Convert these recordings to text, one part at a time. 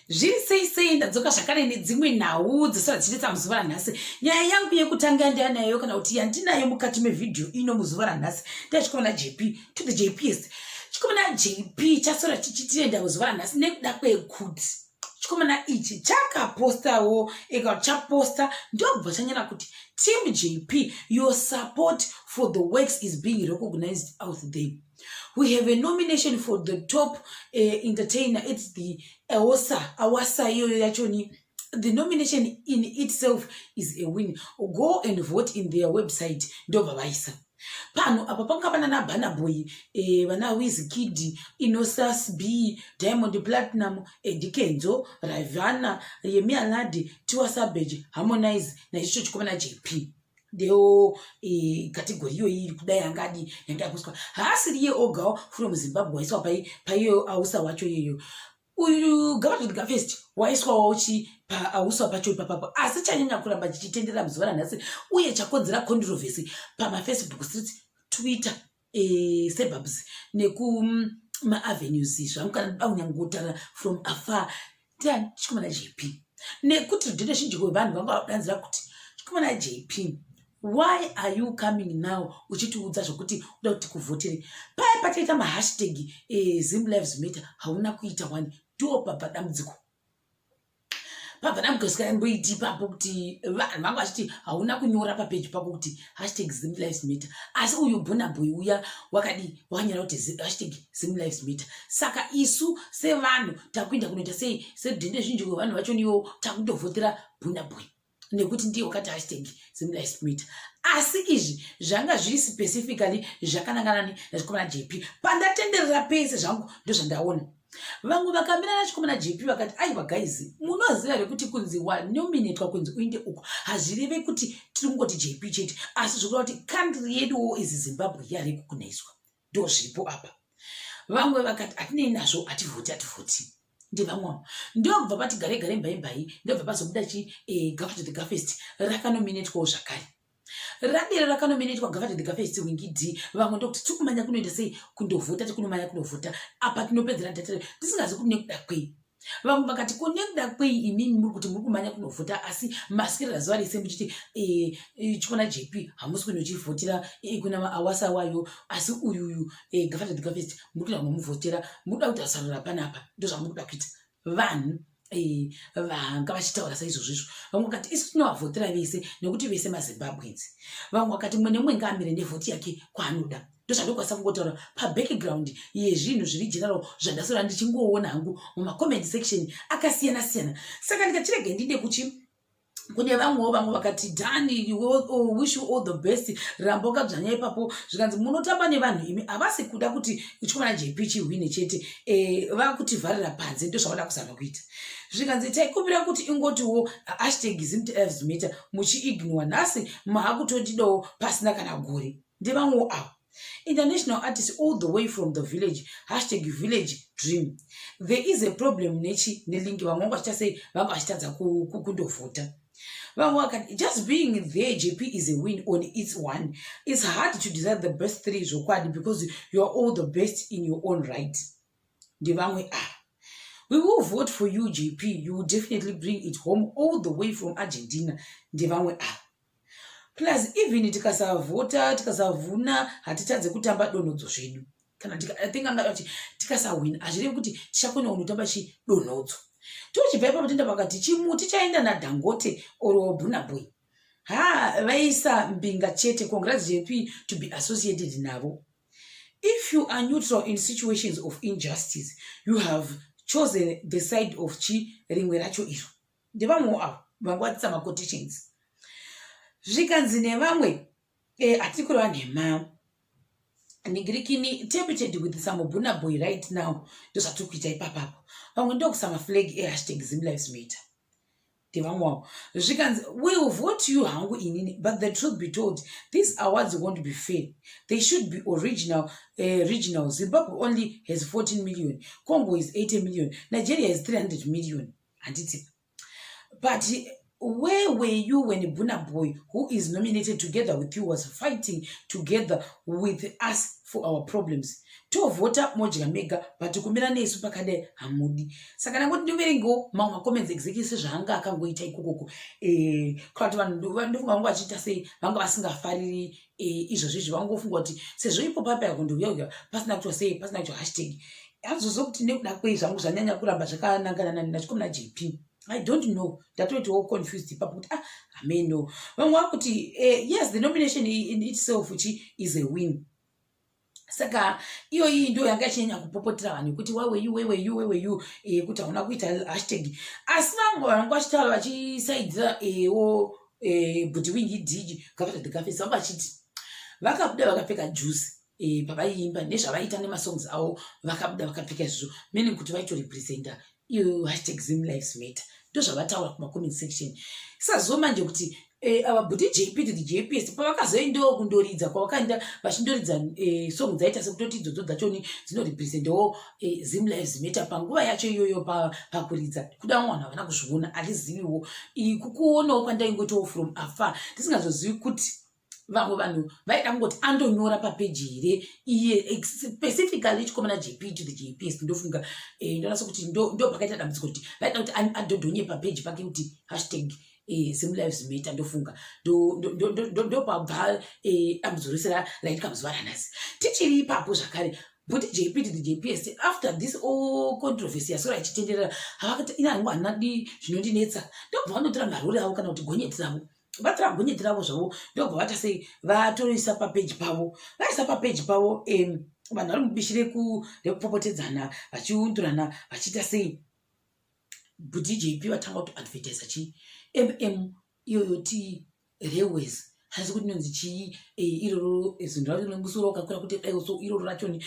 Zviri sei sei, ndadzoka zvakare nedzimwe nhau dzisara dzichitetsa muzuva ranhasi. Nyaya yangu yekutanga yandinayo kana kuti yandinayo mukati mevhidhiyo ino muzuva ranhasi ndeyachikomana JP to the JPs. Chikomana JP chasora chichitenda muzuva ranhasi nekuda kwekuti chikomana ichi chakapostawo eka chaposta ndokubva chanyora kuti team JP, your support for the works is being recognized out there. We have a nomination for the top entertainer. It's the awosa awasa iyoyo yachoni. The nomination in itself is a win. Go and vote in their website. Ndobva vaisa pano apa panga pana naBurna Boy, vana Wizkid, Innoss'B, Diamond Platnumz, Eddy Kenzo, Rayvanny, Yemi Alade, Tiwa Savage, Harmonize naichicho chikomana JP. Ndewo category iyoyi iri kudai angadi yanga yakuswa. Haasiri iye ogawo from Zimbabwe waiswa paiyo ausa wacho iyoyo. Uyu Gava Gafest waiswawo chi paauswa pacho ipapapo, asi chanyanya kuramba chichitendera muzuva ranhasi uye chakonzera controversy pamaFacebook street, Twitter, suburbs nekumaavenues zvangu, kana ndoda kunyangotaura from afar, ndiani? Chikomana JP. Nekuti rudhende zhinji rwevanhu vanga vadanzira kuti chikomana JP, why are you coming now uchitiudza zvokuti uda kuti kuvhotere? Paya pataita mahashtag Zim Lives Matter, hauna kuita one. Ndo pabva dambudziko, pabva dambudziko sikamboiti ipapo kuti vanhu vanga vachiti hauna kunyora papeji pako kuti #ZimLivesMatter, asi uyu Burna Boy uya wakadii wakanyora kuti #ZimLivesMatter. Saka isu sevanhu takuenda kunoita sei? Sedhende zhinji kwevanhu vacho niwo takutovhotera Burna Boy nekuti ndiye wakati #ZimLivesMatter. Asi izvi zvanga zviri specifically zvakanangana nachikomana JP. Pandatenderera pese zvangu, ndozvandaona. Vamwe vakamira nachikomana JP vakati, "Aiwa guys, munoziva here kuti kunzi wanominatwa kunzi uinde uko hazvireve kuti tiri kungoti JP chete, asi zvokureva kuti country yeduwo izi Zimbabwe yarecogniswa." Ndo zviripo apa. Vamwe vakati, "Hatinei nazvo, hativhoti, hativhoti." Ndevamwe ndobva vati gare gare mbaimbai, ndobva pazobuda chi Gava to the Gafest rakanominatwawo zvakare. Radero rakanominatwa Gava to the Gafest, Winky D. Vamwe ndokuti tiri kumanya kunoita sei kundovhota, tikunomanya kundovhota apa tinopedzera data tisingazi kuti nekuda kwei. Vamwe vakati, "Ko nekuda kwei imimi muri kuti muri kumanya kunovhota, asi maswirira zuva rese muchiti chikomana JP hamusi kunochivhotera kuna maawasa wayo, asi uyuyu Gava to the Gafest muri kuda kunomuvhotera? Muri kuda kuti asarura panapa? Ndo zvamuri kuda kuita?" Vanhu vanga vachitaura saizvozvo izvo. Vamwe vakati, "Isu tinovavhotera vese nekuti vese maZimbabweans." Vamwe vakati, "Mumwe nemumwe ngaamire nevhoti yake kwaanoda." Ndozvandokwanisa kungotaura pabackground yezvinhu zviri general zvandasora ndichingoona hangu mumacomment section akasiyana siyana. Saka ndikachirege ndinde kuchi kune vamwewo. Vamwe vakati, "Dani, wish you all the best, ramba wakadzvanya ipapo." Zvikanzi, "Munotamba nevanhu imi, havasi kuda kuti chikomana JP chihwine chete, vakutivharira panze, ndo zvavada kuzama kuita." Zvikanzi, "Taikumbira kuti ingotiwo #ZimLivesMatter, muchiignore. Nhasi maakutotidawo pasina kana gore." Ndevamwewo avo. International artist all the way from the village, #VillageDream. There is a problem nechi nelink. Vamwe vanga vachiita sei? Vanga vachitadza kundovhota. Vamwe vakati, "Just being there, JP, is a win on its one. It's hard to decide the best three zvokwadi because you are all the best in your own right." Ndevamwe ava. "We will vote for you, JP. You will definitely bring it home all the way from Argentina." Ndevamwe ava. Plus even tikasavhota, tikasavhuna, hatitadze kutamba donhodzo zvedu. Kana I think anga kuti tikasahwina hazvirevi kuti tichakona kunotamba chidonhodzo. Tochibva ipapo toenda pakati chimuti chaenda naDangote or Burna Boy. Ha, vaisa mbinga chete. Congrats JP to be associated navo. If you are neutral in situations of injustice, you have chosen the side of chi rimwe racho iro. Ndevamwewo avo vanga maquotations. Zvikanzi nevamwe, hatiri kureva nhema nigirikini, tempted with some Burna Boy right now. Ndozvatiri kuita ipapapo. Vamwe ndokuisa flag eHashtag ZimLivesMatter. Ndevamwewo. Zvikanzi, "We will vote you hangu inini, but the truth be told, these awards won't be fair. They should be original, regional. Zimbabwe only has 14 million, Congo is 80 million, Nigeria is 300 million, handiti? But Where were you when Burna Boy, who is nominated together with you, was fighting together with us for our problems? Tovhota modya mega, but kumira nesu pakadai hamudi. Saka ndangoti ndiverengewo mamwe macomments exactly sezvaanga akangoita ikokoko. Kana kuti vanhu ndofunga vanga vachiita sei, vanga vasingafariri izvozvo izvi, vangofunga kuti sezvo ipo papi akundouya uya pasina kuitwa sei, pasina kuitwa hashtag, azoziva kuti nekuda kwei zvangu zvanyanya kuramba zvakanangana nachikomana JP. I don't know, ndatoitawo confused ipapo kuti, ah, hameno. Vamwe vakuti, yes, the nomination in itself chi is a win. Saka iyoyi ndo yanga ichinyanya kupopotera vanhu yekuti why were you, where were you, where were you, kuti hauna kuita hashtag. Asi vamwe vanga vachitaura vachisaidzira ewo Bhuti Winky D, Gafata the Gafes, vanga vachiti vakabuda vakapfeka juice pavaiimba nezvavaita nemasongs avo, vakabuda vakapfeka izvozvo, meaning kuti vaitorepresenta iyo #ZimLivesMatter. Ndozvavataura kumacomment section. Sazo manje kuti ava Bhuti JP to the JPS pavakazoendawo kundoridza kwavakaenda, vachindoridza song dzaita sekutoti idzodzo dzachoni dzinorepresentawo Zim Lives Matter panguva yacho iyoyo pakuridza. Kuda vamwe vanhu havana kuzviona, handiziviwo kukuonawo kwandaingoitawo from afar, ndisingazozivi kuti vamwe vanhu vaida kungoti andonyora papeji here iye specifically chikomana JP to the JPS. Ndofunga ndonasa kuti ndo pakaita dambudziko, kuti vaida kuti adhodhonye papeji pake kuti #ZimLivesMatter. Ndofunga ndopabva dambudziko rese raitika muzuva ranhasi. Tichiri ipapo zvakare, Bhuti JP to the JPS, after this all controversy yasora ichitenderera, havakati, ina hangu handinadi zvinondinetsa. Ndobva vanotora marori avo kana kuti gonyeti ravo, vatora gonyeti ravo zvavo, ndobva vata sei, vatorisa papeji pavo, vaisa papeji pavo. Vanhu vari mubishi rekupopotedzana, vachiundurana, vachiita sei. Bhuti JP vatanga kutoadvertisa chi iyoyo ti railways, hasi kuti inonzi chii iroro zinhu racho nemusoro wakakura kuti dai so iroro rachoni.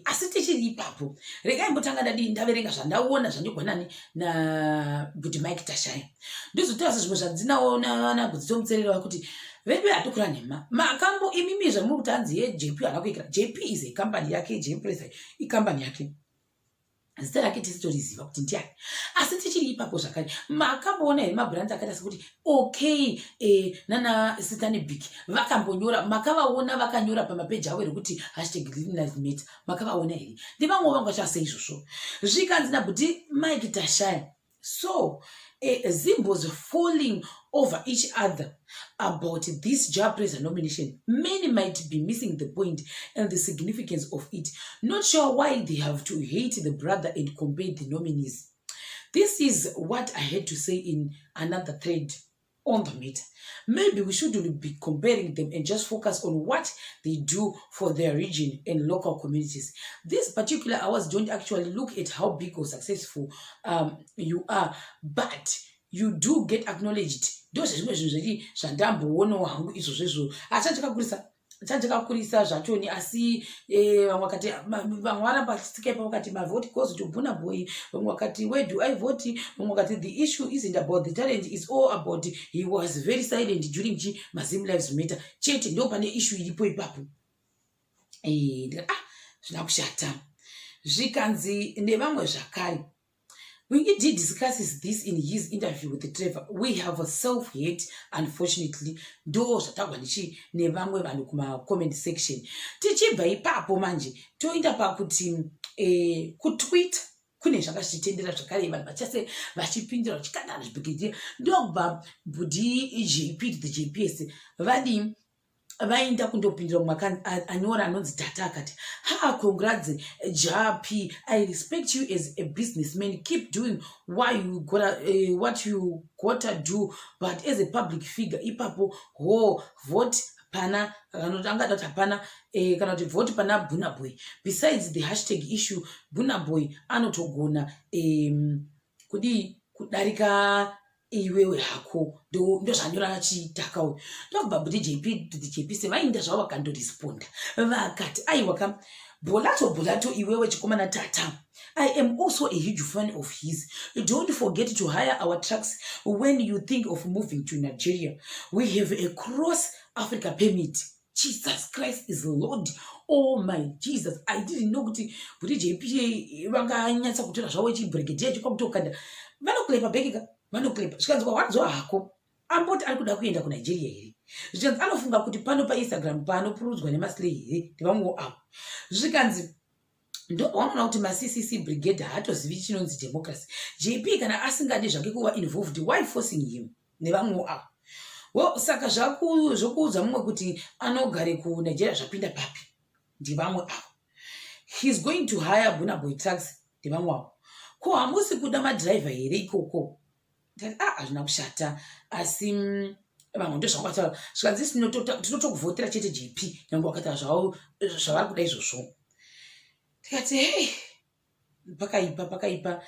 Asi tichiri ipapo, regai mbotanga ndadii, ndaverenga zvandaona zvanyorwa nani, nabhuti Mike Tashaya. Ndizotaura sezvimwe zvadzinaona nabhuti Tomutserera kuti vedu hatikura nhema makambo imimi zvamuri kuti hanzi yeJP haana kuikira. JP is a company yake, JPress ikambani yake, zita rake tisitoriziva kuti ndiani. Asi tichiri ipapo zvakare, makamboona here mabrands akaita sekuti OK nana Stanbic vakambonyora? Makavaona vakanyora pamapeji avo here kuti #ZimLivesMatter? Makavaona here? Ndevamwewo vanga vachasei izvozvo. Zvikanzi nabhuti Mike Tashaya, so Zimbos falling over each other about this Jah Prayzah nomination, many might be missing the point and the significance of it. Not sure why they have to hate the brother and compare the nominees. This is what I had to say in another thread on the matter. Maybe we shouldn't be comparing them and just focus on what they do for their region and local communities. These particular awards don't actually look at how big or successful you are, but you do get acknowledged. Ndo zvezvimwe zvinhu zveti zvandamboonawo hangu izvozvo izvo, asi chakakurisa, chachakakurisa zvachoni. Asi vamwe vakati, vamwe varamba vachitsika ipapo, vakati mavote goes to Burna Boy. Vamwe vakati, "Where do I vote?" Vamwe vakati, "The issue isn't about the talent, is all about he was very silent during chi maZim Lives Matter." Chete ndo pane issue iripo ipapo. Ah, zvina kushata. Zvikanzi nevamwe zvakare, Winky D discusses this in his interview with Trevor. We have a self-hate, unfortunately. Ndo zvatagwa nechi nevamwe vanhu kuma-comment section. Tichibva ipapo manje, toenda pakuti kuTwitter kune zvanga zvichitendera zvakare, vanhu vachase vachipindura, vachikandana zvibhigidhiya. Ndokubva Bhudhi JP to the JPS vadii, vaenda kundopindura mumwe anyora anonzi Tata, akati, "Ha, congrats JP, I respect you as a businessman. Keep doing what you gotta do, but as a public figure ipapo ho vote pana, kana kuti angada kuti hapana kana kuti vote pana Burna Boy. Besides the hashtag issue, Burna Boy anotogona kudii kudarika iwewe hako." Ndozvanyora achitaka uyu. Ndokubva Bhuti JP to the JP sevainda zvavo vakandoresponda, vakati, "Aiwa ka, bholato bholato iwewe chikomana Tata. I am also a huge fan of his. Don't forget to hire our trucks when you think of moving to Nigeria. We have a cross Africa permit. Jesus Christ is Lord." Oh my Jesus, I didn't know kuti Bhuti JP vanganyatsa kutora zvavo chibrigadier chikwakutokanda vanokulepa bhekika. Vanoclapa zvikanzi, "Kwawanzwa hako, amboti ari kuda kuenda kuNigeria here?" Zvikanzi, "Anofunga kuti pano paInstagram paanopurudzwa nemaslay here?" Ndevamwewo avo. Zvikanzi, "Wanoona kuti maCCC brigade haatozivi chinonzi democracy. JP kana asingadi zvake kuva involved, why forcing him?" Nevamwewo avo. Well, saka zvokuudza mumwe kuti anogare kuNigeria zvapinda papi? Ndevamwe avo. "He's going to hire Burna trucks." Ndevamwe avo. "Ko hamusi kuda madhiraivha here ikoko?" Ndati, "A, ah, hazvina kushata, asi vamwe ndozvangataura." Zvikanzi, "Tinotokuvhotera chete JP, nyange wakataura zvavo zvavari kuda izvozvo." Tikati, "Hei, pakaipa, pakaipa."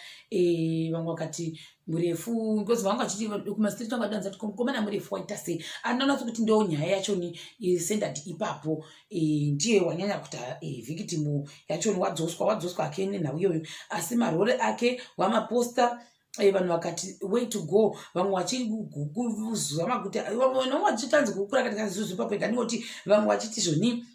Vamwe vakati murefu, because vanga vachiti kumastreet vangadanza kuti mukomana murefu waita sei. Andinonatso kuti ndo nyaya yachoni centered ipapo. Ndiye wanyanya kuita victim yachoni, wadzoswa, wadzoswa ake nenhau iyoyo, asi marore ake wamaposta. Vanhu vakati, "Way to go." Vamwe vachizama kuti vamwe vachitanzi kukura katika ipapo ikandingoti vamwe vachiti zvoni,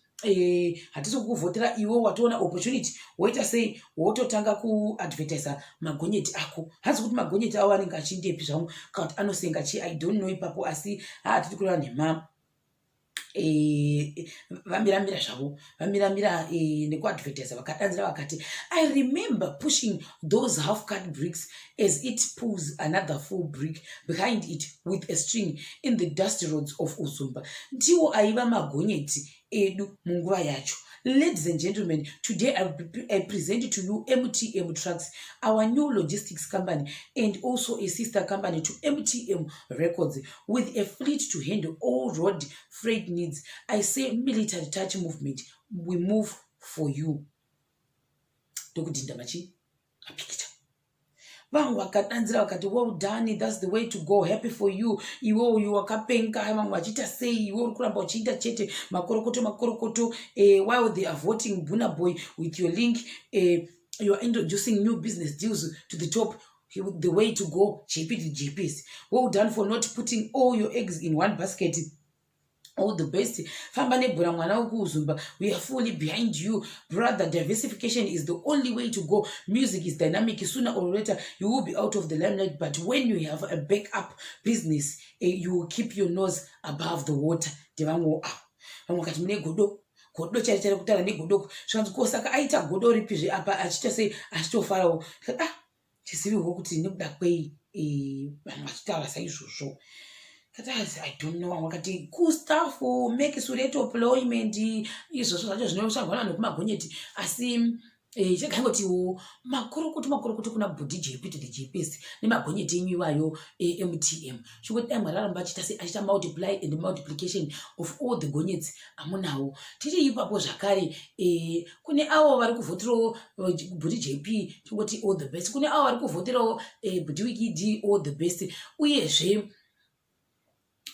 hatisi kukuvhotera iwe, watoona opportunity, woita sei, wototanga kuadvertisa magonyeti ako. Hanzi kuti magonyeti avo anenge achindepi zvangu, kana kuti anosenga chii, I don't know ipapo, asi haatidi kureva nhema. Vamiramira zvavo, vamiramira nekuadvertisa. Vakadanzira vakati, "I remember pushing those half cut bricks as it pulls another full brick behind it with a string in the dust roads of Uzumba. Ndiwo aiva magonyeti edu munguva yacho. Ladies and gentlemen, today I present to you MTM Trucks, our new logistics company and also a sister company to MTM Records, with a fleet to handle all road freight needs. I say military touch movement, we move for you." Ndokudhinda machi mapikicha. Vanhu vakadanzira vakati, "Well done, that's the way to go, happy for you. Iwe uyu wakapenga." Vamwe vachiita sei, "Iwe uri kuramba uchiita chete." Makorokoto, makorokoto. "While they are voting Burna Boy with your link, you are introducing new business deals to the top. The way to go, JP to JPs. Well done for not putting all your eggs in one basket. All the best. Famba nebhora, mwana wekuUzumba. We are fully behind you, brother. Diversification is the only way to go. Music is dynamic. Sooner or later you will be out of the limelight, but when you have a backup business, you will keep your nose above the water." Ndevamwewo avo. Vamwe vakati, "Mune godo, godo chari chari kutaura negodo." Zvikanzi, "Ko saka aita godo ripizve apa achiita sei, achitofarawo?" Ah, chiziviwo kuti nekuda kwei vanhu vachitaura saizvozvo. Kati, "I don't know." Vakati, "Kustaff make sureto employment." Izvozvo zvacho zvinoshandwa navanhu vekumagonyeti, asi chagaingotiwo makorokoto, makorokoto kuna bhudhi JP to the JPs nemagonyeti enyu iwayo eMTM. Chingoti dai Mwari aramba achiita sei, achiita multiply and multiplication of all the gonyets amunawo. Tiri ipapo zvakare, kune avo vari kuvhoterawo bhudhi JP, tingoti all the best. Kune avo vari kuvhoterawo bhudhi Wikid, all the best. Uyezve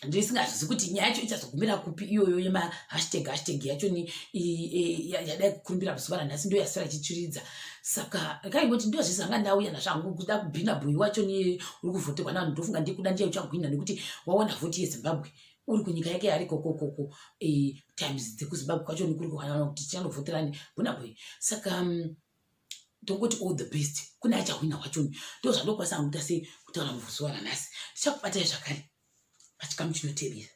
ndisingazvizi kuti nyaya yacho ichazogumira kupi iyoyo yemahashtag, hashtag yacho ni yadai kukurumbira zuva ranhasi, ndo yasara ichitsviridza. Saka kaingoti ndo zvizanga ndauya nazvangu kuda kubhina bhuyi wacho ni uri kuvhoterwa navanhu. Ndofunga ndikuda ndiye uchagwina nekuti waona vhoti yeZimbabwe uri kunyika yake ari kokokoko, times dzekuZimbabwe kwacho nikuri kuhanana kuti tichanovhoterani Burna Boy. Saka tongoti all the best kune achahwina wachoni. Ndo zvandokwanisa kuita sei kutaura muzuva ranhasi. Tichakubatai zvakare pachikamu chinotevera.